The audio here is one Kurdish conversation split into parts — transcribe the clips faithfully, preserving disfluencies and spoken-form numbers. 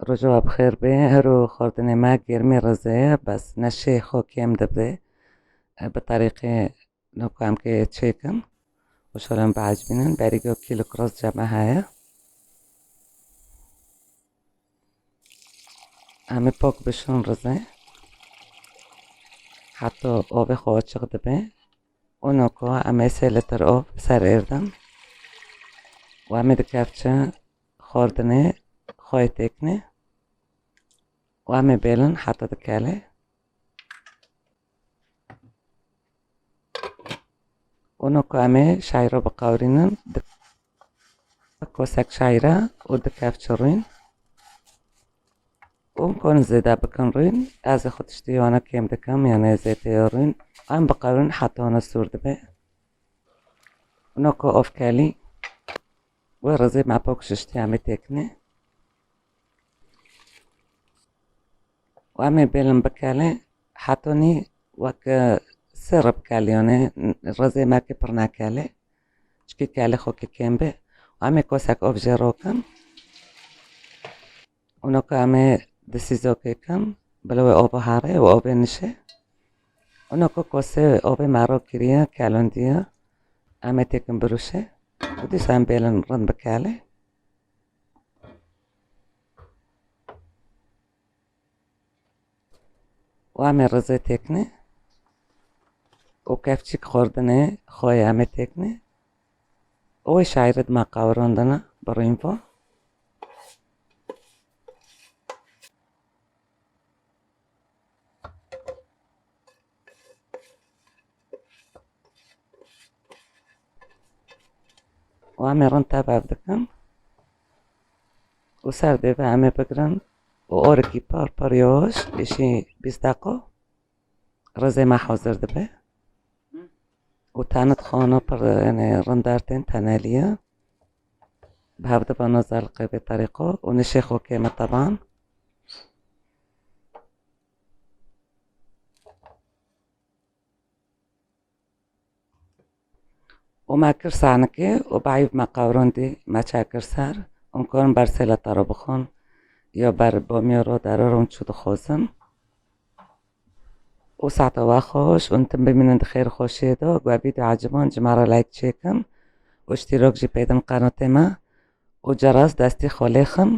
Roja we bi xêr be. Hero xwarinê me germê rizê ye, bes neşê xwe kêm dibe. E, bi terîqê noka em kê çêkin. Û şolem biecibînin. Berî go kîlok riz cem me heye. Em ê pok bişon rizê. Heta ovê xwe açiq dibe. Û noka em ê sê lîtir ov ser êr din. Û em ê di kevçe xwarinê xwe têkine. Û em ê bêlin heta dikele. Û noka em ê şayra biqewirînin. Di kosek şayra û di kevçe rûyn. Û em kon zêde bikin rûyn. Ez ê xwe tiştî wana kêm dikim, yanê zêde ya rûyn. Em biqewirînin heta wana sûr dibe. Û noka ov kelî. Wê rizê me pok şiştî em ê têkine. Û em ê bêlin bikele, hetonî wek, e, sê re bikele, yanê rizê me kê pir nekele. Çikî kele xwe kê kêm be. Û em ê kosek ov jê rokin. Û noka em ê di sîzokê kin, bila wê ova here û ovê nişe. Û noka kosê ovê me ro kiriye, kelondiye. Em ê têkin birûşe. Û dîsa em bêlin rind bikele. Û em ê rizê têkine. Û kevçik xwarinê xwe yê em ê têkine. Û wê şayre di me qewirandine bi rûyn ve. Û em ê rind tev ev dikin. Û ser dê ve em ê bigirin. Û orikî pir pir yavaş, êşî bîst deqa rizê me hazir dibe. Û tenê dixwano pir, yanê rind dertên tenelî ye. Bi hev dibe noza li qêbê terîqo û nişê xwe kêm e teban. Û me kir sanikê û bi eyb me qewrandî me çêkir ser. Em karin ber sê lîtir ov bixwin ya ber bamya ro dere ro em çi dixwazin. Û saeta we xweş û em tim bimînin di xêr û xweşiyê de. Ger vîdeo eciban ji me re like çêkin û îştîrak jî pêdin qenatê me û ceras destî xwe lêxin.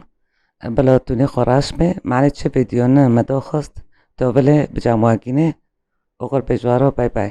Bila tûnî xwe reş be, me çi vîdeo ne me daxist, to bilê bi cem we gînê. Oxir be ji we re, bay bay.